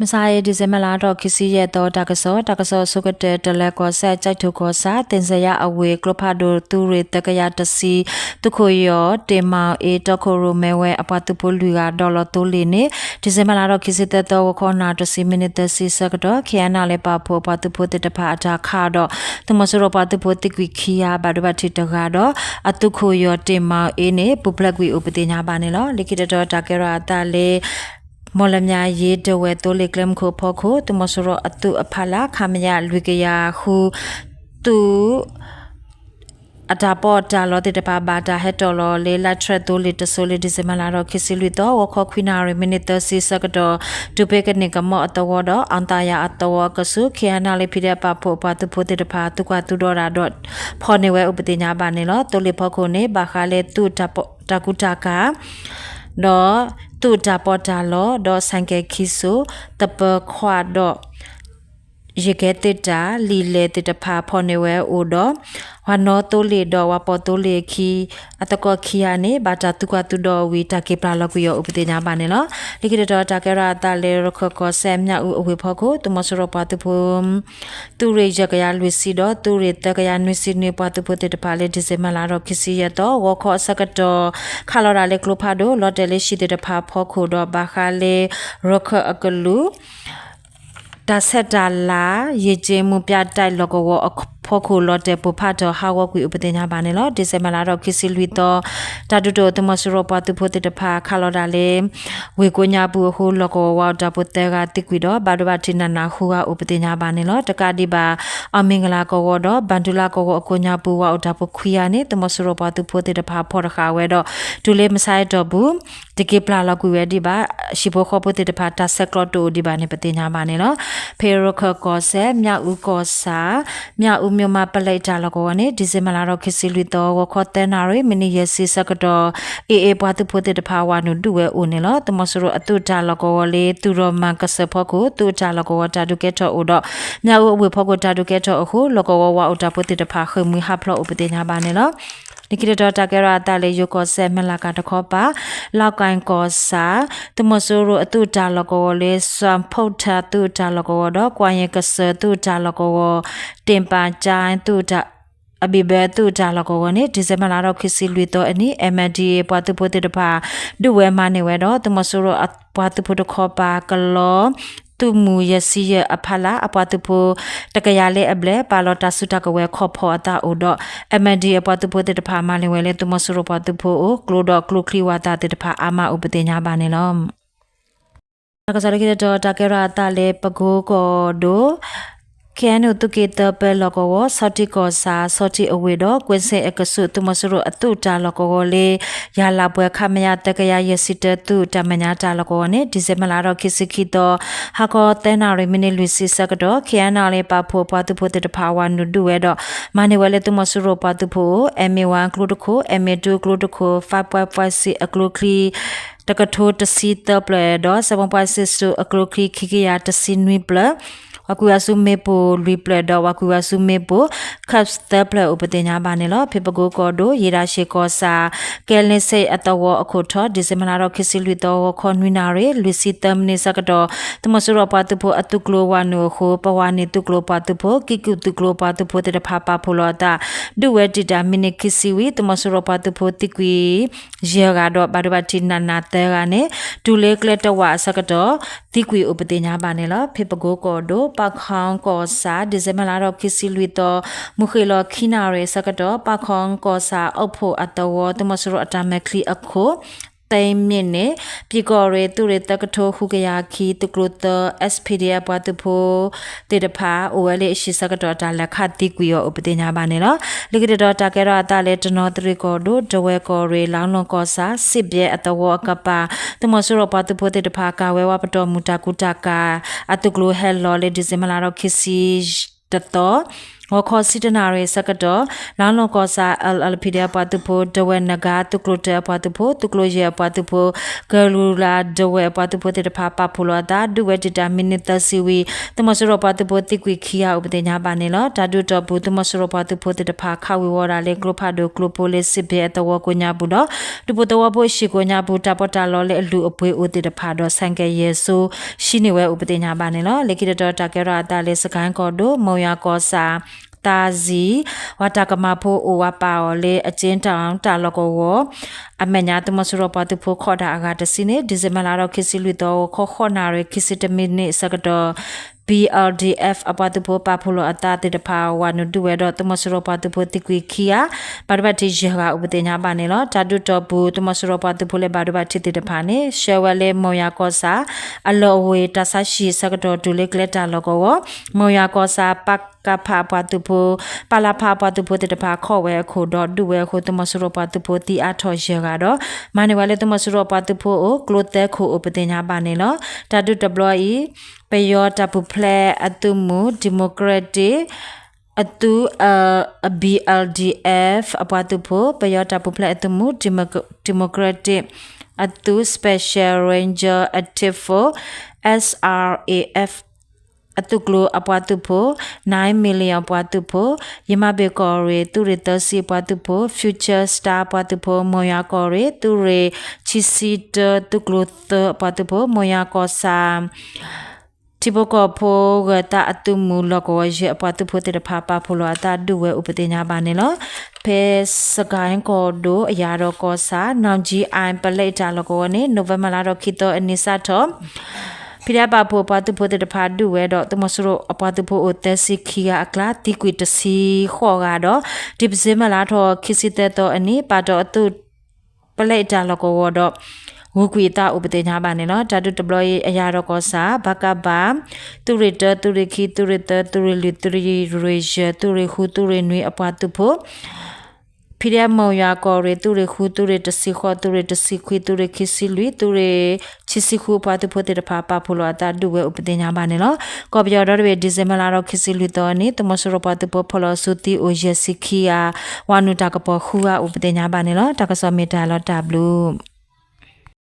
မုၢ်ဆါအံၤ December လါထီၣ်ခံဆံယဲၢ်သီ တၢ်ကစီၣ်, တၢ်ကစီၣ်အဆိကတၢၢ် တလဲၤကီၢ်စဲၣ် ကၠဲးထိၣ်ကီၢ်ဆၣ် သ့ၣ်စဲယါအဝ့ၢ် ကျိဖးဒိၣ်သုးရ့ၣ်သၢကယၤတဆံ သုးခိၣ်ယီၢ် တ့ၢ်မၤအ့ တီခိၣ်ရိၣ်မဲဝဲအပှၤသုးဖိလွံၢ်ဂၤ ဒီးလီၤသိလ့ၣ်န့ၣ် December လါထီၣ်ခံဆံသၢသီ ဂီၤခီနၣ်ရံၣ်တဆံ မံးနံးသၢဆံဆၢကတီၢ် ခ့ၣ်အဲၣ်နၣ်လ့ၣ်ပာ်ဖှိၣ်အပှၤသုးဖိသ့ၣ်တဖၣ်အတၢ်ခးဒီး သုးမီၤစိရိၤပှၤသုးဖိသံကွံာ်ခံဂၤ ဘၣ်ဒိဘၣ်ထံးတဂၤဒီး အသုးခိၣ်ယီၢ်တ့ၢ်မၤအ့န့ၣ် ပူၤဖျဲးကွံာ်အိၣ်ပသ့ၣ်ညါဘၣ်န့ၣ်လီၤ. လၢခံတတီၤတၢ်ကဲထီၣ်အသးလၢ မီၣ်လမၠါယ့ဒဝဲၢ်သိလ့ၣ်ကျဲမုၢ်ခိၣ်အဖီခိၣ် သုးမီၤစိရိၤအသုးအဖီလာ် ခမရ လွံၢ်ကယၤဃု သုး အတၢ်ပီးတၢ်လီသ့ၣ်တဖၣ် ဘၣ်တၢ်ဟဲတီၣ်လီၤလၢလါထရဲၣ်သိလ့ၣ်တစိၤလၢ December လါထီၣ်ခံဆံလွံၢ်သီ ဂီၤခီခွံနၣ်ရံၣ် မံးနံးသၢဆံဆၢကတီၢ် တုၤဖဲကန့ၢ်ကမီၣ်အသဝီဒီး အီသးယၤအသဝီအကဆူး ခ့ၣ်အဲၣ်နၣ်လ့ၣ် PDF ပာ်ဖှိၣ်အပှၤသုးဖိသ့ၣ်တဖၣ် သုးကွၢ်သုးဒီတၢ်ဒီး ဖီၣ်န့ၢ်ဝဲအိၣ်ပသ့ၣ်ညါဘၣ်န့ၣ်လီၤ. သိလ့ၣ်ဖီခိၣ်န့ၣ် ဘၣ်ဃးလၢသုးတၢ်ကူတၢ်ကၤ ဒီးသုးတၢ်ပီးတၢ်လီ ဒီးဆဲးကဲၤခံစိ သပၢၤခွးဒီး ယကဲသ့ၣ်တၢ် လံာ်လဲၢ်သ့ၣ်တဖၣ်ဖီၣ်န့ၢ်ဝဲအိၣ်ဒီး ဝၤနီသိလ့ၣ်ဒီးဝၤပီၣ်သိလ့ၣ်အခံ အသကိးခံဂၤန့ၣ် ဘၣ်တၢ်သုးကွၢ်သုးဒီဝံၤ တၢ်က့ၤပျၢ်လီၤကွံာ်အီၤအိၣ်ပသ့ၣ်ညါဘၣ်န့ၣ်လီၤ. လၢခံတတီၤတၢ်ကဲထီၣ်အသးလၢ ရခၢၣ်ကီၢ်စဲၣ် မၠၣ်အူအဝ့ၢ်ဖီခိၣ် သုးမီၤစိရိၤပှၤသုးဖိ သုးရ့ၣ်ယဲၢ်ကယၤလွံၢ်ဆံဒီး သုးရ့ၣ်သၢကယၤနွံဆံနွံ ပှၤသုးဖိသ့ၣ်တဖၣ်လၢ December လါထီၣ်ခံဆံယဲၢ်သီ ဂီၤခီအဆၢကတီၢ် ခးလီၤတၢ်လၢကျိဖးဒိၣ် လီၤတဲာ်လၢဟံၣ်သ့ၣ်တဖၣ်ဖီခိၣ်ဒီး ဘၣ်ဃးလၢ ရခၢၣ်အကလုာ် တၢ်ဆဲးတၢ်လၤ ယ့ၢ်ကၠ့မူးပၠးတၢ်လီၢ်ကဝီၤအဖီခိၣ် လီၤတဲာ်ပိၢ်ဖးထီၣ်ဟးဂီၤကွံာ်အိၣ်ပသ့ၣ်ညါဘၣ်န့ၣ်လီၤ. December လါထီၣ်ခံဆံလွံၢ်သီ တၢ်ဒုးတအိၣ် သုးမီၤစိရိၤပှၤသုးဖိသ့ၣ်တဖၣ် ခးလီၤတၢ်လၢ ဝ့ၢ်ကိးညါပူၤအဃိ လီၢ်ကဝီၤဝါအိၣ်တၢ်ဖိသၢဂၤသံကွံာ်ဒီး ဘၣ်ဒိဘၣ်ထံးနးနးဃုဂၤအိၣ်ပသ့ၣ်ညါဘၣ်န့ၣ်လီၤ. တကးဒံးဘၣ် အီၣ်မ့ၢ်ကလးကဝီၤဒီး ဘၣ်ဒူလါကဝီၤအကိးညါပူၤ ဝါအိၣ်တၢ်ဖိခွံဂၤန့ၣ် သုးမီၤစိရိၤပှၤသုးဖိသ့ၣ်တဖၣ်ဖီၣ်တဃာ်ဝဲဒီး တုၤလၢမုၢ်ဆါအံၤတီၢ်ပူၤ တက့ၤပျၢ်လီၤကွံာ်ဝဲဒံးဘၣ် ဟံၣ်ဖိဃီဖိသ့ၣ်တဖၣ် တၢ်ဆဲးကျိးတအိၣ်ဒံးဘၣ်န့ၣ် ပသ့ၣ်ညါဘၣ်န့ၣ်လီၤ. ဖဲရခၢၣ်ကီၢ်စဲၣ် မၠၣ်အူကီၢ်ဆၣ် မၠၣ်အူ မၠိၣ်မးပလဲအတၢ်လီၢ်ကဝီၤန့ၣ် December လါထီၣ်ခံဆံလွံၢ်သီ ဂီၤခီသၢနၣ်ရံၣ် မံးနံးယဲၢ်ဆံဆၢကတီၢ် အ့ၣ်အ့ၣ် ပှၤသုးဖိသ့ၣ်တဖၣ် ဝၤနုာ်ဒုးဝဲအိၣ်န့ၣ်လီၤ. သုးမီၤစိရိၤအသုးတၢ်လီၢ်ကဝီၤလၢ သုးရီၣ်မၢ်ကစၢၢ်ဖီခိၣ် သုးတၢ်လီၢ်ကဝီၤတၢ်ဒုးကဲထီၣ်အိၣ်ဒီး မၠၣ်အူအဝ့ၢ်ဖီခိၣ်တၢ်ဒုးကဲထီၣ်အဃိ လီၢ်ကဝီၤဝါအိၣ်တၢ်ဖိသ့ၣ်တဖၣ် ဃ့ၢ်မှံဟးဖျိးအိၣ်ပသ့ၣ်ညါဘၣ်န့ၣ်လီၤ. လၢခံတတီၤတၢ်ကဲထီၣ်အသးလၢ ယိၤကီၢ်စဲၣ် မဲၢ်လးကၤတခီပၤ လီၢ်ကၣ်ကီၢ်ဆၣ် သုးမီၤစိရိၤအသုးတၢ်လီၢ်ကဝီၤလၢ စွၣ်ဖီးထၢ်သုးတၢ်လီၢ်ကဝီၤဒီး ကွၢ်ယ့ၣ်ကစၢၢ်သုးတၢ်လီၢ်ကဝီၤ တ့ၢ်ပၣ်ကၠၣ်သုးတၢ် အဘံၣ်ဘၢသုးတၢ်လီၢ်ကဝီၤန့ၣ် December လါထီၣ်ခံဆံလွံၢ်သီအနံၤ MNDAA ပှၤသုးဖိသ့ၣ်တဖၣ် ဒုးဝဲမၤန့ၢ်ဝဲဒီး သုးမီၤစိရိၤအပှၤသုးဖိတခီပၤ ကလီ သုးမုၢ်ယဲၢ်ဆံယဲၢ်အဖီလာ် အပှၤသုးဖိ တကယၤလၢအဘျဲၣ် ပာ်လီၤတၢ်စုတၢ်ကဝဲၤခီၣ်ဖီၣ်အသးအိၣ်ဒီး MNDAA အပှၤသုးဖိသ့ၣ်တဖၣ် မၤန့ၢ်ဝဲလၢ သုးမီၤစိရိၤပှၤသုးဖိအအိၣ် ကျိဒီးကျိချံဝးသးသ့ၣ်တဖၣ် အါမးအိၣ်ပသ့ၣ်ညါဘၣ်န့ၣ်လီၤ. တၢ်ကစီၣ်လၢခံတတီၤ တၢ်ကဲထီၣ်အသးလၢ ပကိကီၢ်ဒိၣ် KNU သုးက့သၢပၢလီၢ်ကဝီၤ ဆီထံးကီၢ်ဆၣ် ဆီထံးအဝ့ၢ်ဒီး ကွ့ၢ်စ့ၣ်အကဆူး သုးမီၤစိရိၤအသုးတၢ်လီၢ်ကဝီၤလၢ ယၤလၢ်ပှဲၤ ခမရ သၢကယၤယဲၢ်ဆံတၢ သုးတၢ်မဲာ်ညါတၢ်လီၢ်ကဝီၤန့ၣ် December လါထီၣ်ခံဆံခံသီ ဟါခီသၢနၣ်ရံၣ် မံးနံးလွံၢ်ဆံဆၢကတီၢ် ခ့ၣ်အဲၣ်နၣ်လ့ၣ်ပာ်ဖှိၣ်ပှၤသုးဖိသ့ၣ်တဖၣ် ဝၤနုာ်ဒုးဝဲဒီး မၤန့ၢ်ဝဲလၢ သုးမီၤစိရိၤပှၤသုးဖိအအိၣ် MA one အကျိတခိၣ် MA two အကျိတခိၣ် five point five six အကျိချံ တကထိတဆံသၢဖျၢၣ်ဒီး seven point six two အကျိချံ ခံကယၤတဆံနွံဖျၢၣ်, ဝၤကွံာ်ဝၤဆူမ့ၣ်ပိၢ်လွံၢ်ဖျၢၣ်ဒီး ဝၤကွံာ်ဝၤဆူမ့ၣ်ပိၢ် Cups သၢဖျၢၣ်အိၣ်ပသ့ၣ်ညါဘၣ်န့ၣ်လီၤ. ဖဲပကိကီၢ်ဒိၣ် ယ့ၣ်ဒၣ်ရှ့ၣ်ကီၢ်ဆၣ် ကဲလ့စ့ၣ်အသဝီအခိၣ်ထီၣ် December လါထီၣ်ခံဆံလွံၢ်သီ ဂီၤခီနွံနၣ်ရံၣ် လွံၢ်ဆံသၢမံးနံးဆၢကတီၢ် သုးမီၤစိရိၤပှၤသုးဖိအသုးကျိၤဝၤနုာ်အဃိ ပဝၤန့ၣ်သုးကျိၤပှၤသုးဖိ ကံၢ်ကူၣ်သုးကျိၤပှၤသုးဖိသ့ၣ်တဖၣ်ပာ်ဖှိၣ်လီၤအသး ဒုးဝဲတံာ်တာ်မံးနံးခံဆံဝံၤ သုးမီၤစိရိၤပှၤသုးဖိသံကွံာ် ယဲၢ်ဂၤဒီး ဘၣ်ဒိဘၣ်ထံးနးနးသၢဂၤန့ၣ် တုၤလၢကျဲတဝာ်အဆၢကတီၢ် သံကွံာ်အိၣ်ပသ့ၣ်ညါဘၣ်န့ၣ်လီၤ. ဖဲပကိကီၢ်ဒိၣ် ပၣ်ခီကီၢ်ဆၣ် December လါထီၣ်ခံဆံလွံၢ်သီ မုၢ်ဃ့ၢ်လီၤခံနၣ်ရံၣ်အဆၢကတီၢ် ပၣ်ခီကီၢ်ဆၣ်အိၣ်ဖှိၣ်အသဝီ သုးမီၤစိရိၤအတၢ်မဲာ်ချံအခိၣ် သ့မ့ၢ်န့ၣ် ပံၤကီၢ်ရ့ၣ်သုးရ့ၣ်သၢကထိဃုကယၤခံ သုးကျိၤသၢ S P D F ပှၤသုးဖိသ့ၣ်တဖၣ် အိၣ်ဝဲလၢအဟံၣ်ဆၢကတီၢ်တၢ်လဲၤခးသံကွံာ်အီၤအိၣ်ပသ့ၣ်ညါဘၣ်န့ၣ်လီၤ. လၢခံတတီၤတၢ်ကဲထီၣ်အသးလၢ တနီသရံၣ်ကီၢ်ဒိၣ် ဒဝဲၢ်ကီၢ်ရ့ၣ် လါလူၢ်ကီၢ်ဆၣ် စံးဘျဲအသဝီအကပၤ သုးမီၤစိရိၤပှၤသုးဖိသ့ၣ်တဖၣ် ကၤဝဲဝါပတီၢ်မုၢ်တၢ်ကူတၢ်ကၤ အသုးကျိၤဟဲလီၤလၢ December လါထီၣ်ခံဆံတသီ ဂီၤခီဆံတၢနၣ်ရံၣ်အဆၢကတီၢ် လါလီၢ်ကီၢ်ဆၣ် LLPD အပှၤသုးဖိ ဒဝဲၢ်နဂါ သုးကျိၤတၢအပှၤသုးဖိ သုးကျိၤယဲၢ်အပှၤသုးဖိ ကလူၤလၤဒဝဲၢ်အပှၤသုးဖိသ့ၣ်တဖၣ် ပာ်ဖှိၣ်လီၤအသး ဒုးဝဲတံာ်တာ်မံးနံးသၢဆံဝံၤ သုးမီၤစိရိၤပှၤသုးဖိသံကွံာ်ခံဂၤအိၣ်ပသ့ၣ်ညါဘၣ်န့ၣ်လီၤ. တၢ်ဒုးတီၢ်ပူၤ သုးမီၤစိရိၤပှၤသုးဖိသ့ၣ်တဖၣ် ခးဝံၤဝီၤဒၣ်လၢကျိဖးဒိၣ်ကျိဖိလၢ စံးဘ့အသဝီကိးညါပူၤဒီး ဒူဖိသဝီဖိအဟံၣ်ကိးညါပူၤ တၢ်ပီးတၢ်လီလၢအလုၢ်အပှ့ၤအိၣ်သ့ၣ်တဖၣ်ဒီး ဆိုင်ကယ် ယဲၢ်စိ ဟံးန့ၢ်ဝဲအိၣ်ပသ့ၣ်ညါဘၣ်န့ၣ်လီၤ. လၢခံတတီၤ တၢ်ကဲထီၣ်အသးလၢ စကဲၣ်ကီၢ်ဒိၣ် မိၢ်ယွၤကီၢ်ဆၣ် သးစံၣ် ဝၤတၢ်ကမၣ်ဖိအိၣ်ဝးပာ်အီၤလၢ အက့တၢ်တၢ်လီၢ်ကဝီၤ အမဲာ်ညါ သုးမီၤစိရိၤပှၤသုးဖိခီၣ်ဒၣ်အဂၤတဆံန့ၣ် ဒံၣ်စ့ဘၢၣ်လါထီၣ်ခံဆံလွံၢ်သီ ဂီၤခီဃိးနၣ်ရံၣ် ခံဆံတၢမံးနံးအဆၢကတီၢ် BLDF အပှၤသုးဖိပာ်ဖှိၣ်လီၤအသးသ့ၣ်တဖၣ် ဝးနုာ်ဒုးဝဲဒီး သုးမီၤစိရိၤပှၤသုးဖိသံကွံာ်ခံဂၤ ဘၣ်ဒိဘၣ်ထံးယဲၢ်ဂၤအိၣ်ပသ့ၣ်ညါဘၣ်န့ၣ်လီၤ. တၢ်ဒုးတီၢ်ပူၤ သုးမီၤစိရိၤပှၤသုးဖိလၢဘၣ်ဒိဘၣ်ထံးသ့ၣ်တဖၣ်န့ၣ် ဆှၢဝဲလၢမိၢ်ယွၤကီၢ်ဆၣ် အလီၢ်အိၣ်ဝ့ၢ်တၢ်ဆါဟံၣ်အဆၢကတီၢ်တုၤလၢကျဲတၢ်လီၢ်ကဝီၤ မိၢ်ယွၤကီၢ်ဆၣ် ပကဖအပှၤသုးဖိ ပလဖအပှၤသုးဖိသ့ၣ်တဖၣ်ခီၣ်ဝဲအခိၣ်ဒီးဒုးဝဲအဃိ သုးမီၤစိရိၤပှၤသုးဖိသံအါထီၣ်ယဲၢ်ဂၤဒီး မၤန့ၢ်ဝဲလၢသုးမီၤစိရိၤပှၤသုးဖိအအိၣ် ကျိသၢခိၣ်အိၣ်ပသ့ၣ်ညါဘၣ်န့ၣ်လီၤ. တၢ်ဒုးတဘျီအံၤ ပယီၤတၢ်ပူၤဖျဲးအသုးမုၢ် democratic အသုး BLDF အပှၤသုးဖိ ပယီၤတၢ်ပူၤဖျဲးအသုးမုၢ် democratic အသုး Special Ranger Active Force SRAF အသုးကျိၤအပှၤသုးဖိ nine million ပှၤသုးဖိ ယမၤဘ့ၣ်ကီၢ်ရ့ၣ် သုးရ့ၣ်သၢဆံအပှၤသုးဖိ Future Star အပှၤသုးဖိ မိၢ်ယွၤကီၢ်ရ့ၣ် သုးရ့ၣ်ခံဆံတၢ သုးကျိၤသၢအပှၤသုးဖိ မိၢ်ယွၤကီၢ်ဆၣ် ထံဖိကီၢ်ဖိဂၢၤသးအသုးမုၢ်လီၢ်ကဝီၤယဲၢ်အပှၤသုးဖိသ့ၣ်တဖၣ် ပာ်ဖှိၣ်လီၤအသးဒုးဝဲအိၣ်ပသ့ၣ်ညါဘၣ်န့ၣ်လီၤ. ဖဲစကဲၣ်ကီၢ်ဒိၣ်အယၤဒီးကီၢ်ဆၣ် နီၢ်ကၠံအၣ် ပလဲအံၤတၢ်လီၢ်ကဝီၤန့ၣ် နိၣ်ဝ့ဘၢၣ်လါထီၣ်ခံသီအနံၤစးထီၣ် ဖံးဒဲးပာ်ဖှိၣ်ပှၤသုးဖိသ့ၣ်တဖၣ်ဒုးဝဲဒီး သုးမီၤစိရိၤအပှၤသုးဖိအိၣ်သၢဆံခံဂၤအကျါ သံကွံာ်တဆံဃိးဂၤဒီး ဒံၣ်စ့ဘၢၣ်လါထီၣ်ခံဆံသၢသီအနံၤ ပာ်တီၢ်အသုး ပလဲအံၤတၢ်လီၢ်ကဝီၤဒီး ဂုာ်ကွံာ်အသးအိၣ်ပသ့ၣ်ညါဘၣ်န့ၣ်လီၤ. တၢ်ဒုးတဘျီအံၤ အယၤဒီးကီၢ်ဆၣ် ဘၣ်ကဘၣ် သုးရ့ၣ်တၢ သုးရ့ၣ်ခံ သုးရ့ၣ်သၢ သုးရ့ၣ်လွံၢ် သုးရ့ၣ်ယဲၢ် သုးရ့ၣ်ဃု သုးရ့ၣ်နွံအပှၤသုးဖိ ဖံးဒဲးမိၢ်ယွၤကီၢ်ရ့ၣ် သုးရ့ၣ်ဃု သုးရ့ၣ်တဆံဃိး သုးရ့ၣ်တဆံခွံ သုးရ့ၣ်ခံဆံလွံၢ် သုးရ့ၣ်ခံဆံဃုအပှၤသုးဖိသ့ၣ်တဖၣ် ပာ်ဖှိၣ်လီၤအသးဒုးဝဲအိၣ်ပသ့ၣ်ညါဘၣ်န့ၣ်လီၤ. ကီၢ်ပယီၤဒီတဘ့ၣ် ဒံၣ်စ့ဘၢၣ်လါထီၣ်ခံဆံလွံၢ်သီန့ၣ် သုးမီၤစိရိၤပှၤသုးဖိဖီၣ်လီၤစုသံအိၣ်ယဲၢ်ဆံခံဂၤ ဝးနုာ်တၢ်ကပီၤဃုဂၤအိၣ်ပသ့ၣ်ညါဘၣ်န့ၣ်လီၤ. တၢ်ကစီၣ်မ့ၢ်တၢ်လီၤတၢ်ဘျုး